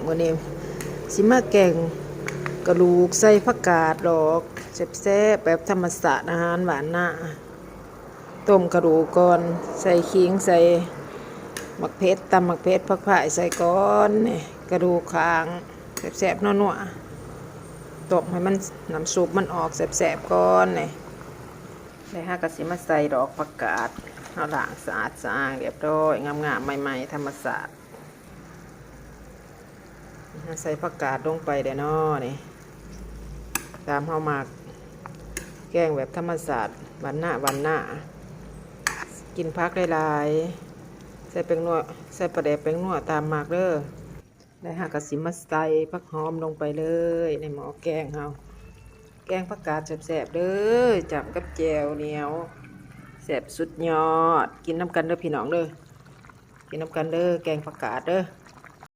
ມື້ນີ້ຊິມາແກງກະດູກໃສ່ຜັກກາດດອກ ແຊບໆ ແບບທຳມະຊາດ ອາຫານບ້ານນາ. ຕົ້ມກະດູກກ່ອນ ໃສ່ຂີງ ໃສ່ໝາກເຜັດ ຕຳໝາກເຜັດ ຜັກພາຍໃສ່ກ່ອນ. ນີ້ກະດູກຂ້າງ ແຊບໆ ນົວໆ ຕົ້ມໃຫ້ມັນ ນ້ຳຊຸບມັນອອກແຊບໆ ກ່ອນ. ນີ້ ແລ້ວເຮົາກໍຊິມາໃສ່ດອກຜັກກາດ ເຮົາລ້າງສະອາດສະອ້າງຮຽບຮ້ອຍ ງາມໆ ໃໝ່ໆ ທຳມະຊາດ. ເຮົາໃສ່ຜັກກາດລົງໄປແລ້ວເນາະ ນີ້ ຕາມເຮົາມັກ ແກງແບບທຳມະຊາດ ບ້ານນາ ບ້ານນາ ກິນຜັກຫຼາຍໆ ໃສ່ແປ້ງນົວ ໃສ່ປາແດກແປ້ງນົວຕາມມັກເດີ. ແລ້ວເຮົາກໍຊິມາໃສ່ຜັກຫອມລົງໄປເລີຍໃນໝໍ້ແກງເຮົາ ແກງຜັກກາດແຊບໆ ເດີ ຈ້ຳກັບແຈ່ວໜຽວ ແຊບສຸດຍອດ. ກິນນຳກັນເດີພີ່ນ້ອງເດີ ກິນນຳກັນເດີ ແກງຜັກກາດເດີ.